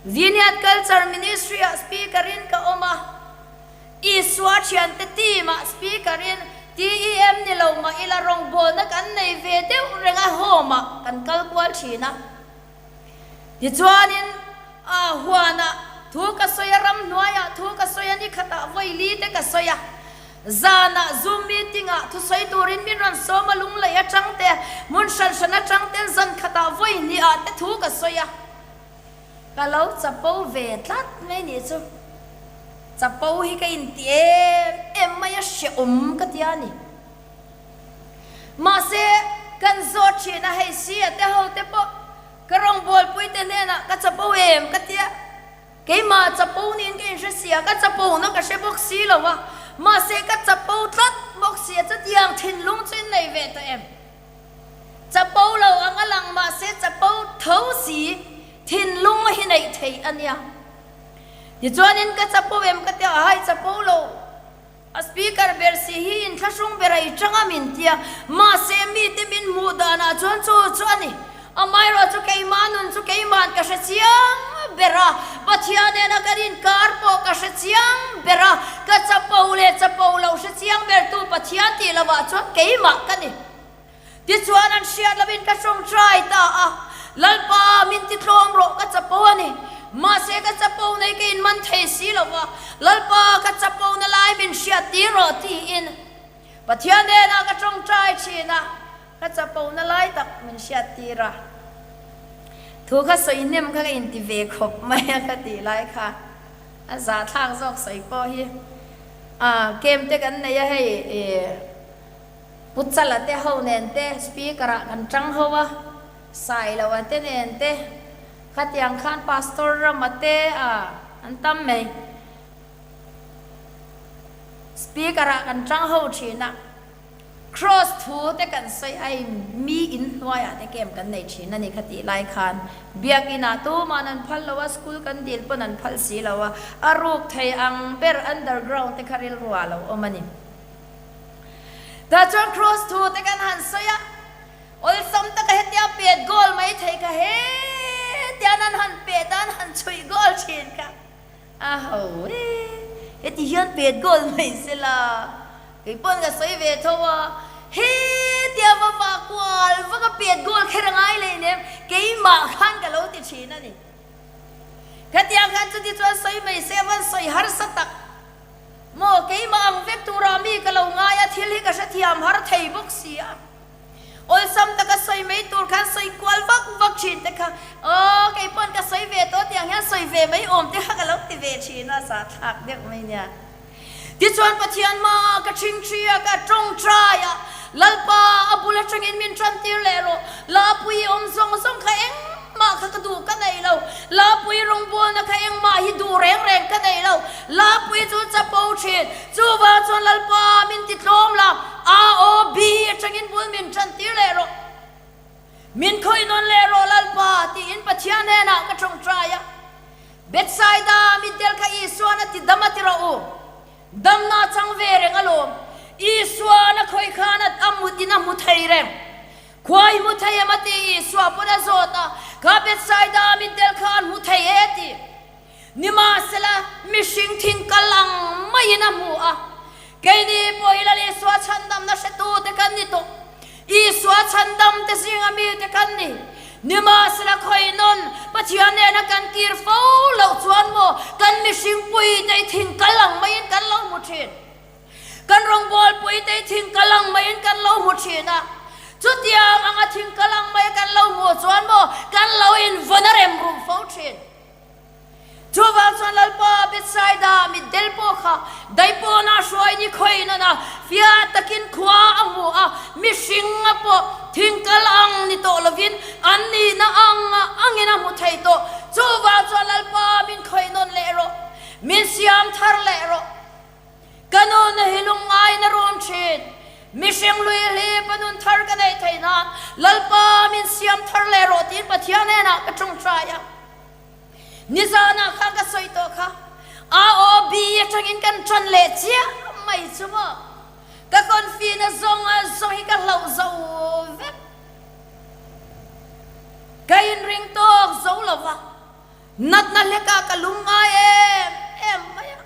Vineyard Culture Ministry ah speaker in ka awm a, Isua thiante team ah speaker in TEM ni lo mah ila rawngbawlna kan nei ve deuh reng a home ah kan kal kual thin a. Tichuanin a huanah thu ka sawi a, ramhnuaiah thu ka sawi a, nikhatah vawi li te ka sawi a. Zanah Zoom meeting-ah thusawi turin min rawn sawm a, lunglei atang te, hmun hran hran atang ten zan khatah vawi hnihah te thu ka sawi a. Ka lo chapo ve tlat mai nih chu. Chapo hi ka inti em em mai a, hrehawm ka ti a ni. Mahse, kan zawt thin a, hei si a te ho te pawh ka rawngbawlpui te hnenah ka chapo em ka tia, keimah chapo niin ka inhre si a, ka chapo na ka hre bawk si lo a, mahse ka chapo tlat bawk si a, chutiang thinlung chu in. ve tawh em? Chapo lo ang a lang mahse chapo tho si thinlung hi neih theih a nia. Tichuanin ka chapo em ka tia a hai chapo lo. A speaker ber si hi inthlahrung ber a i tang a min tia, mahse mite min hmuh danah chuan chu chu a ni. Amaherawh chu keimah nun chu keima'n ka hre chiang ber a, Pathian nena kan inkar pawh ka hre chiang ber a, ka chapo leh chapo lo hre chiang bertu Pathian tih lovah chuan keimah ka ni. Tichuan an hriat lovin ka tawngtai ta a, Lalpa, min ti tlawm rawh, ka chapo a ni. Mahse ka chapo nei ka inman thei si lo va, Lalpa, ka chapo na lai min hriat tir rawh tiin Pathian hnenah ka tawngtai thin a, ka chapo na lai tak min hriat tir a. Thu kha sawi hnem kha ka inti ve khawp mai a ka tih lai kha a zahthlak zawk sawi pawh hi a kem te kan nei a hei ih. Pu Chala te ho nen te speaker ah kan tang ho a, Sailoa te nen te, khatiang khan Pastor Rama te a an tam mai. Speaker ah kan tang ho thin a, Cross thu te kan sawi ai mi in hnuai ah te kem kan nei thin a ni khatih lai khan Biakin ah tuman an phal lo a, school kan dil pawn an phal si lo a, a ruk thei ang ber underground te kha rilru ah lo awm a ni. Tah chuan Kross thu te kan han sawi a, awlsam taka hetia pet goal mai thei kha hetian an han pet a, an han chhuih goal thin kha a ho e, heti hian pet goal mai se la, kei pawn ka sawi ve tho a, hetia va vah kual vak a pet goal kher a ngai leh nem, keimah khan ka lo ti thin a ni. Khatiang khan chuti chuan sawi mai se a van sawi harsa tak. Maw, keimah ang vek turah mi ka lo ngai a, thil hi ka hrethiam har thei bawk si a. Awlsam taka sawi mai tur khan sawi kual vak vak thin te kha, aw kei pawn ka sawi ve tawh tiang hian sawi ve mai awm te kha ka lo ti ve thin a, zahthlak deuh mai nia. Tichuan Pathian hmaah ka ṭhingṭhi a, ka ṭawngṭai a, Lalpa a bul aṭangin min ṭantir leh rawh, Lapui i awm zawng zawng kha engmah kha ka duh ka nei lo, Lapui rawngbawlna kha engmah hi duh reng reng ka nei lo, Lapui chu chapo thin, chuvang chuan Lalpa min ti tlawm la, A aw bi atangin bul min tantir leh rawh, min khawih nawn leh rawh Lalpa tiin Pathian hnenah ka tawngtai a. Bethsaida mitdel kha Isuan a ti dam a ti rawh u, damna a chang ve reng alawm, Isuan a khawih khan a mutin a hmu thei reng. Khua i hmu thei em a ti Isua pawn a zawt a, kha Bethsaida mitdel kha an hmu thei e a ti. Nimahsela, mihring thing kal ang maiin a hmu a. Keini pawh hi Lal Isua chhandamna hretute kan ni tawh. Isua chhandamte zinga mite kan ni. Nimahsela, khawi nawn Pathian nena kan kir fo loh chuan maw kan mihring puite i thing kal ang maiin kan lo hmu thin. Kan rawngbawlpuite i thing kal ang maiin kan lo hmu thin a. Chutiang anga thing kal ang mai kan lo hmuh chuan maw kan lo invawn a rem rum fo thin. Chuvang chuan Lalpa Bethsaida mitdel pawh kha daipawnah hruai ni khawi nana fiah takin khua a hmu a, mihringa pawh thingkal ang ni tawh lovin an nihna ang angin a hmu thei tawh. Chuvang chuan Lalpa min khawih nawn leh rawh, min siam thar leh rawh. Ka nun hi lungngain a rum thin. Mihring lui hlip a nun thar ka neih theih nan Lalpa min siam thar leh rawh tiin Pathian hnenah ka tawngtai a. Nizanah khan ka sawi tawh kha, AOB atangin kan tan leh chiah mai chu maw. Ka confi na zawng a zawng hi ka hlauh zo vek. Ka inring tawk zo lo va, natna hlekah ka lungngai em em mai a.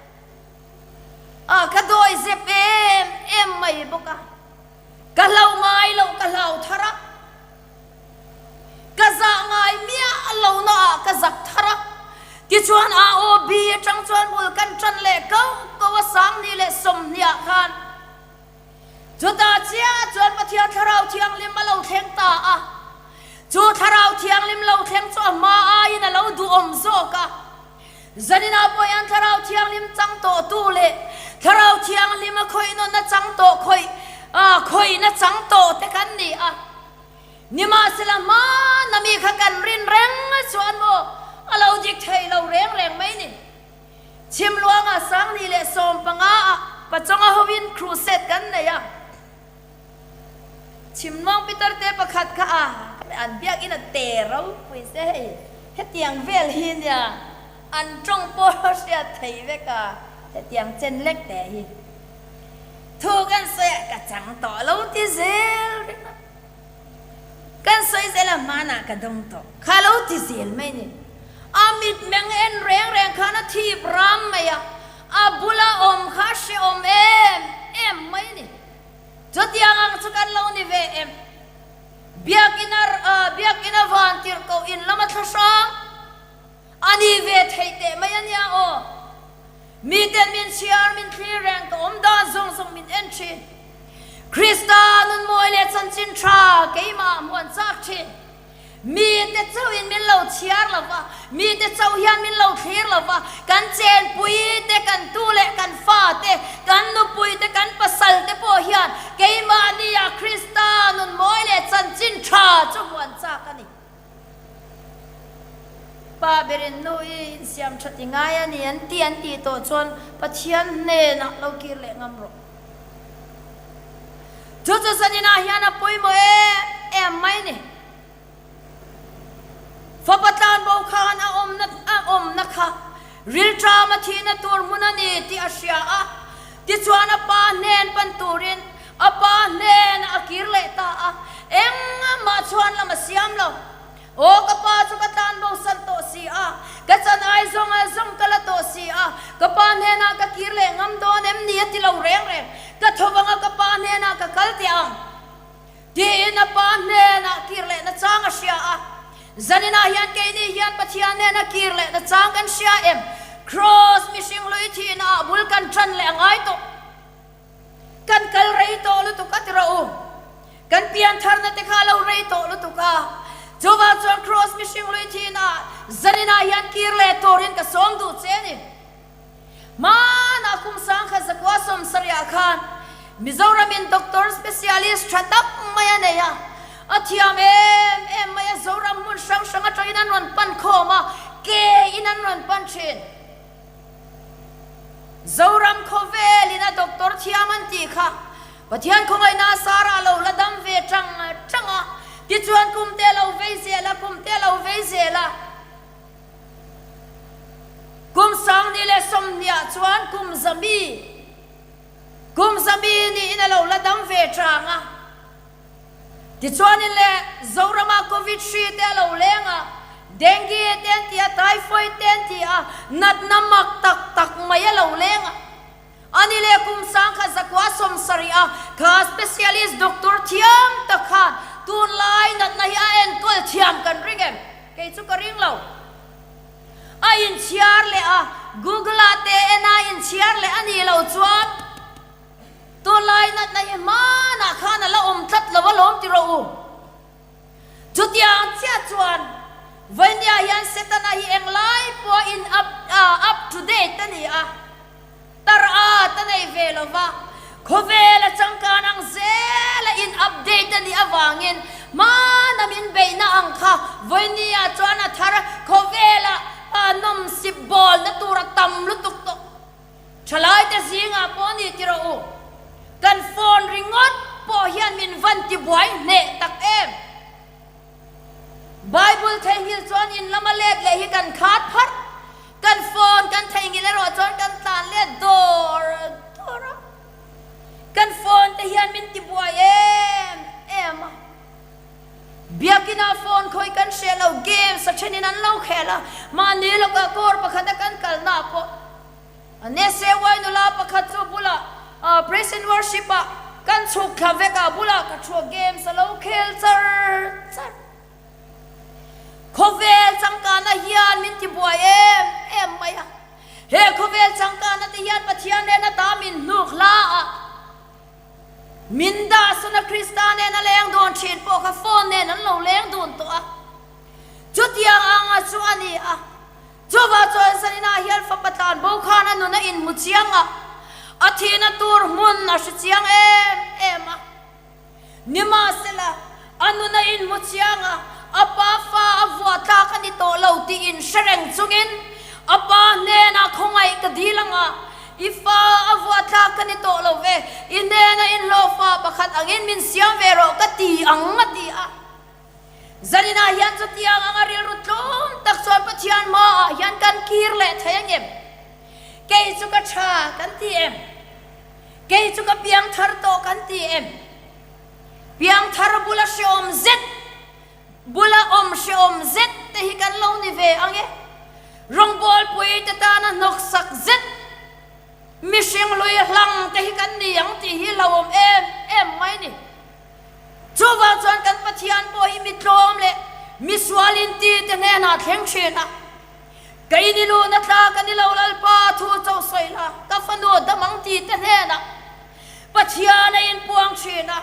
A, ka dawi zep em em mai bawk a, ka hlau ngai loh ka hlau thar a, ka zah ngai miah lo na ah ka zak thar a, tichuan AOB atang chuan bul kan tan leh kau kau a 20 leh 20 ah khan chutah chiah chuan Pathian Thlarau Thianghlim a lo thleng ta a, chu Thlarau Thianghlim lo thleng chu a hma aiin a lo duhawm zawk a. Zaninah pawh hian Thlarau Thianghlim chang tawhtu leh Thlarau Thianghlima khawihnawnna chang tawh khawih khawihna chang tawh te kan ni a. Nimahsela hmana mi kha kan rin reng chuan maw a lo dik thei lo reng reng mai ni. Chhimluangah 2015 ah Pachawnga hovin crusade kan nei a. Chhimnuang pitar te pakhat kha a, an biakin a te ropui se hei, hetiang vel hi nia an tawng pawh hriat thei vek a, hetiang chen lek te hi thu kan sawi a ka chang tawh lo ti zel ringawt. Kan sawi zel a hmanah ka dawng tawh kha lo ti zel mai ni. A mitmeng en reng reng khan a thip ram mai a, a bula awm kha a hrehawm em em mai ni. Chutiang ang chu kan lo ni ve em? Biakina Biakina van tirhkoh in lama thla hrang a ni ve theih teh mai a nia aw. Miten min chhiar min thlir reng ka awm dan zawng zawng min en thin. Krista nunmawi leh chanchin tha keimah hmuan chak thin. Mite chauhin min lo chhiar lo va, mite chauh hian min lo thlir lo va, kan chenpui te, kan tu leh kan fa te, kan nupui te, kan pasal te pawh hian keimahnia Krista nunmawi leh chanchin tha chu hmuan chak a ni. Pa berin nu i insiam that i ngai a ni an ti an tih tawh chuan Pathian hnenah lo kir leh ngam rawh. Chu chu zaninah hian a pawimawh em em mai ni. Fapa tlanbo khan a awmna a awmna kha rilṭam a thihna tur hmun a ni tih a hria a, tichuan a pa hnen pan turin a pa hnenah a kir leh ta a, engmah chhuan lam a siam lo. Aw ka pa chu ka tlan bo san tawh si a, ka chan ai zawng a zawng ka la tawh si a, ka pa hnenah ka kir leh ngam dawn em ni a ti lo reng reng, ka tho vanga ka pa hnenah ka kal teh ang tiin a pa hnenah kir leh na chang a hria a. Zaninah hian keini hian Pathian hnena kir leh na chang kan hria em? Kraws mihring hlui thihna ah bul kan tan leh a ngai tawh. Kan kal rei tawh lutuk a ti rawh u. Kan pian tharna te kha a lo rei tawh lutuk a. Chuvang chuan Kraws mihring hlui thihna zaninah hian kir leh turin ka sawm duh che a ni. Hmanah kum sangkhat zakua sawmsarihah khan Mizoramin doctor specialist tha tak mai a nei a. A thiam em em mai a, Zoram hmun hrang hrang atangin an rawn pan khawm a, ke in an rawn pan thin. Zoram khawvel in a doctor thiam an tih kha Pathian khawngaihna a Sarah lo la dam ve tang tang a, tichuan kum te a lo vei zel a, kum te a lo vei zel a. Kum sangni leh sawmhniah chuan kum zami, kum zami niin a lo la dam ve tang a. Tichuanin le Zorama Covid hri te a lo leng a, Dengue te an ti a, Typhoid te an ti a, natna mak tak tak mai a lo leng a. Ani leh kum sangkhat zakua 70 a kha specialist doctor thiam tak khan tunlai natna hi a enkawl thiam kan ring em? Kei chu ka ring lo. A inchhiar leh a, Google ah te en a inchhiar leh a nih loh chuan, Tunlai natna hi hmanah khan a la awm tlat lo alawm ti rawh u. Chutiang chiah chuan Vainia hian Setana hi englai pawh in up up to date a ni a, tar at a nei ve lo va, khawvel a changkan ang zel a in update a nih avangin hmana min beihna ang kha Vainia chuan a thar khawvela nawmsip bawlna tur a tam lutuk tawh. Thalaite zingah pawh ni ti rawh u, kan phone ringawt pawh hian min van ti buai hneh tak em? Bible theihnghilh chuan in lama let leh hi kan khat pharh, kan phone kan theihnghilh erawh chuan kan tlan let dawr dawr a, kan phone te hian min ti buai em em a. Biakina phone khawih kan hreh lo, games a thenin an lo khel a, mahni lawkah kawr pakhata kan kalna pawh a NSAY nula pakhat chu bulah praise and worship ah kan chhuk thla vek a, bulah ka thu a games a lo khel char char. Khawvel changkana hian min ti buai em em mai a, he khawvel changkana te hian Pathian nena ta min hnuk hla a, Min dah sawn a Krista nen a leng dawn thin pawh kha phone nen an lo leng dun tawh a, chutiang anga chu a ni a. Chuvah chuan zaninah hian fapa tlan bo khan a nun a inhmu chiang a, a thihna tur hmun a hre chiang em em a. Nimahsela, a nun a inhmu chiang a, a pa fa a vuah tlak a ni tawh lo tih inhre reng chungin a pa hnenah khawngaih ka dil ang a, I fa a vuah tlak ka ni tawh lo ve, i hnena inhlawh fa pakhat angin min siam ve rawh ka ti. Zaninah hian chutiang anga rilru tlawm tak chuan Pathian hmaah hian kan kir leh thei ang em? Kei chu ka tha kan ti em? Kei chu ka piangthar tawh kan ti em? Piangthar bula hrehawm zet, bula awm hrehawm zet te hi kan lo ni ve ang e. Rawngbawlpui te tana hnawksak zet, mihring hlui hlang te hi kan ni ang tih hi hlauhawm em em mai ni. Chuvang chuan kan Pathian pawh hi mi tlawm leh mi sual inti te hnenah thleng thin a. Kei ni lu na tla ka ni lo Lalpa thu cho sawi la, ka fanu dam ang ti te hnenah Pathian a inpuang thin a,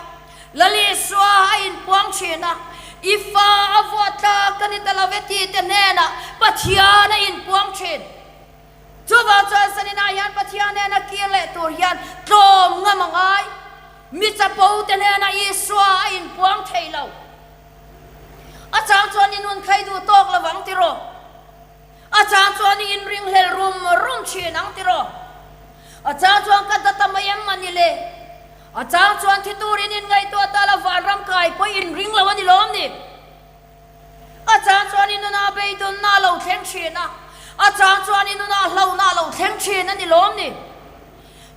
Lal Isua a inpuang thin a, i fa a vuah tlak ka ni ta lo e ti te hnenah Pathian a inpuang thin. Chuvang chuan Saninah hian Pathian hnena kir leh tur hian tlawm ngam a ngai. Mi chapo te hnenah Isua a inpuang thei lo. A chang chuan i nun khai duh tawk lo vang tiraw? A chang chuan i inringhlel rum rum thin ang tiraw? A chang chuan ka data mai em a ni le? A chang chuan thi turin inngaihtuah ta la vanram kai pawh i inring lo a ni lawm ni? A chang chuan i nunah beidawnna a lo thleng thin a, a chang chuan i nunah hlauhna a lo thleng thin a ni lawm ni?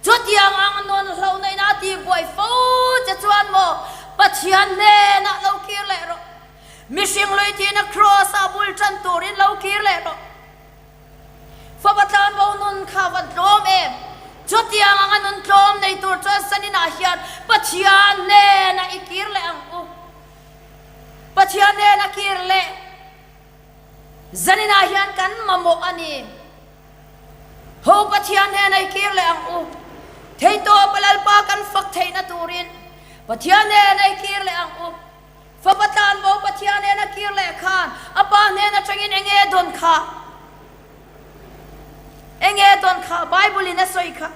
Chutiang ang nun hlauhna ina tihbuai fo che chuan maw Pathian hnenah lo kir leh rawh. Mihring lui thihna Kraws-ah bul tan turin lo kir leh rawh. Fapa tlanbo nun kha van tlawm em? Chutiang anga nun tlawm nei tur chuan saninah hian Pathian hnenah i kir leh ang u. Pathian hnena kir leh zaninah hian kan mamawh a ni. Ho Pathian hnena i kir leh ang u. Theitawpa Lalpa kan fak theihna turin Pathian hnena i kir leh ang u. Fapa tlanbo Pathian hnena kir leh khan a Pa hnen atangin enge dawn kha? Enge dawn kha? Bible in a sawi kha.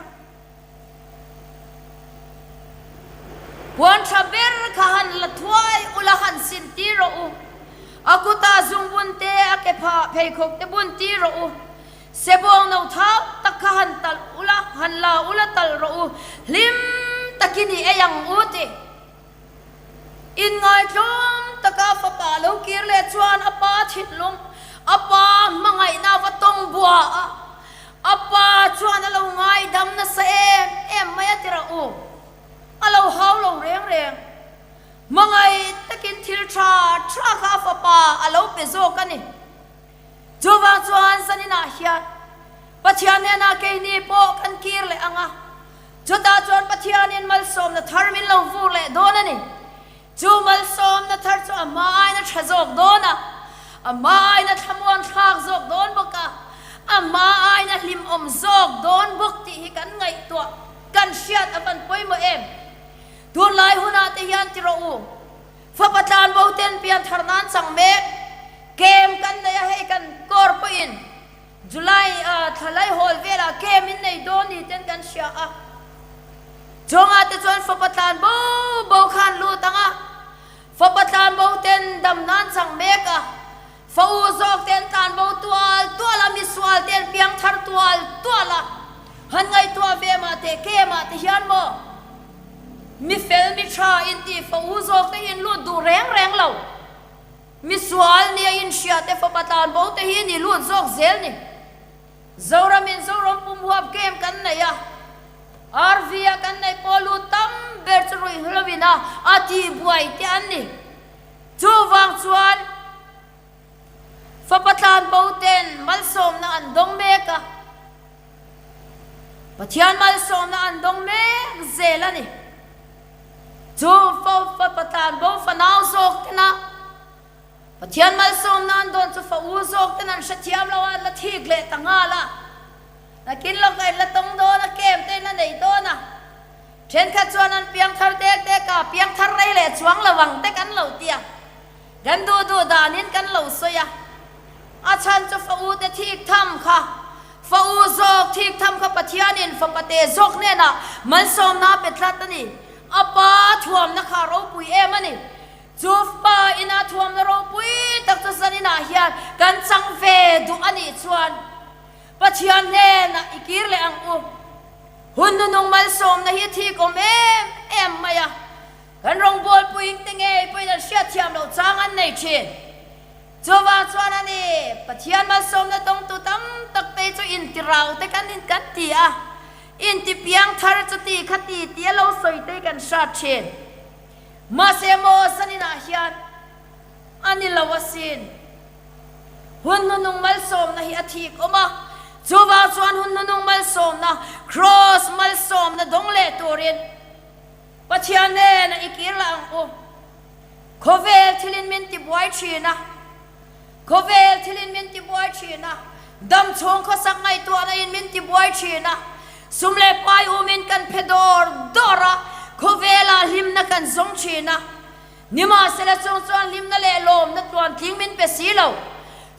Puan tha ber kha han la thuai ula han sin tir rawh u. A kutah zungbun te, a ke phah pheikhawk te bun tir rawh u. Sebawng no thau tak kha han talh ula, han la ula talh rawh u. Hlim takin i ei ang u ti. Inngaitlawm taka fapa lo kir leh chuan a pa thinlung, a pa hmangaihna va tawng bua a, a pa chuan a lo ngaidam nasa em em mai a ti rah u. A lo hau lo reng reng. Hmangaih takin thil tha tha kha a fapa a lo pe zawk a ni. Chuvang chuan zaninah hian Pathian hnenah keini pawh kan kir leh ang a, chutah chuan Pathianin malsawmna thar min lo vur leh dawn a ni. Chu malsawmna thar chu a hma aiin a tha zawk dawn a, a hma aiin a thlamuan thlak zawk dawn bawk a, a hma aiin a hlimawm zawk dawn bawk tih hi kan ngaihtuah, kan hriat a van pawimawh em? Tunlai hunah te hian ti rawh u, Fapa tlanbo ten pianthar nan chang mek, kem kan nei a hei kan kawr pawhin July a thla laihawl velah kem in nei dawn ni ten kan hria a. Chungah te chuan fapa tlanbo bo khan lut ang a, fapa tlanbo ten dam nan chang mek a, fa u zawk ten tlanbo tual tual a, misual ten piangthar tual tual a, han ngaihtuah ve mah teh kemah te hian maw? Mi fel mi tha inti fa u zawk te hi in lut duh reng reng lo. Mi sual nia in hria te fapa tlan bo te hi ni lut zawk zel ni. Zoram in Zoram pum huap game kan nei a, RV a kan neih pawh lut tam ber chu ruih hlo in a a tih buai te an ni. Chuvang chuan fapa tlan bo ten malsawmna an dawng mek a. Pathian malsawmna an dawng mek zel a ni. Chu fo fapa tlan bo fanau zawk tena Pathian malsawmna an dawn chu fa u zawk ten an hrethiam lo a, an la thik leh ta nghal a. Nakin lawk a in la tawng dawn a, kem te in la nei dawn a. Thenkhat chuan an piangthar dek dek a, piangthar rei leh chuang lo ang te kan lo ti a. Kan duh duh danin kan lo sawi a, a chhan chu fa u te thik tham kha, fa u zawk thik tham kha Pathianin fapa te zawk hnenah malsawmna a pe tlat a ni. A pa thuamna kha a ropui em a ni. Chu pa ina thuamna ropui tak chu zaninah hian kan chang ve duh a nih chuan Pathian hnenah i kir leh ang u. Hun nunung malsawmna hi thik awm em em mai a. Kan rawngbawlpuiin te ngei pawhin an hriatthiam loh chang an nei thin. Chuvang chuan a ni, Pathian malsawmna dawngtu tam tak te chu intirau te kan in kan ti a, intipiang thar chuti khati tia lo sawi te kan hrat thin. Mahse maw zaninah hian a ni lo asin. Hun hnunung malsawmna hi a thik awm a, chuvang chuan hun hnunung malsawmna, Kraws malsawmna dawng leh turin Pathian hnenah i kir lah ang u. Khawvel thilin min tibuai thin a, khawvel thilin min tibuai thin a, dam chhung khawsak ngaihtuahna in min tibuai thin a, sum leh pai umin kan phe dawr dawr a, khawvelah hlimna kan zawng thin a. Nimahsela chung chuan hlimna leh lawmna tluantling min pe si lo.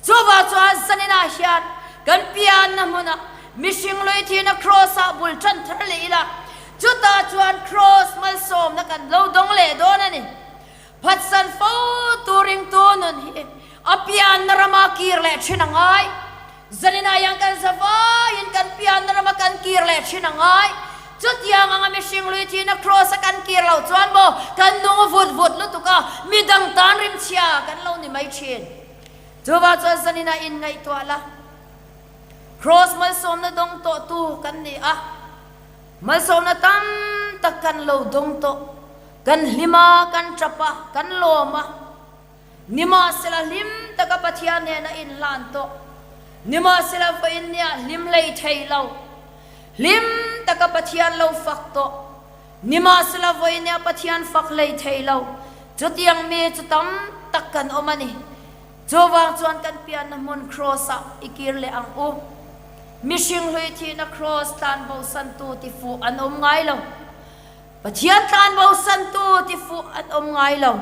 Chuvah chuan zaninah hian kan pianna hmunah mihring lui thihna Kraws-ah bul tan thar leh ila, chutah chuan Kraws malsawmna kan lo dawng leh dawn a ni. Phatsan fo tu ringtu nun hi a pianna rama kir leh thin a ngai. Zaninah hian kan za vaiin kan pianna rama kan kir leh thin a ngai. Chutiang anga mihring lui thihna Kraws-a kan kir loh chuan maw kan nung vut vut lutuk a, midang tan rimchhia kan lo ni mai thin. Chuvah chuan zaninah inngaihtuah la, Kraws malsawmna dawng tawhtu kan ni a, malsawmna tam tak kan lo dawng tawh. Kan hlim a, kan tap a, kan lawm a. Nimahsela hlim taka Pathian nen a inhlan tawh. Nimahsela vawiin nia hlim hlei thei lo. Hlim taka Pathian lo fak tawh. Nimahsela vawiin nia Pathian fak hlei thei lo. Chutiang mi chu tam tak kan awm a ni. Chuvang chuan kan pianna hmun Kraws-ah i kir leh ang u. Mihring hlui thihna Kraws tlanbosantu tifuh an awm ngai lo. Pathian tlanbosantu tifuh an awm ngai lo.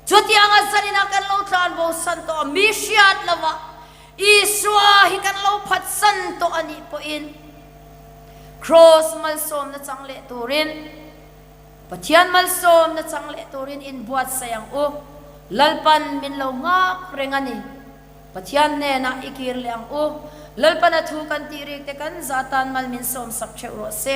Chutianga zaninah kan lo tlanbosan tawh a, mi hriat lovah Isua hi kan lo phatsan tawh a nih pawhin Kraws malsawmna chang leh turin, Pathian malsawmna chang leh turin inbuatsaih ang u. Lalpan min lo nghak reng a ni. Pathian hnenah i kir leh ang u. Lalpan a thu kan tih rik te kan zah tan mal min sawmsak theuh rawh se.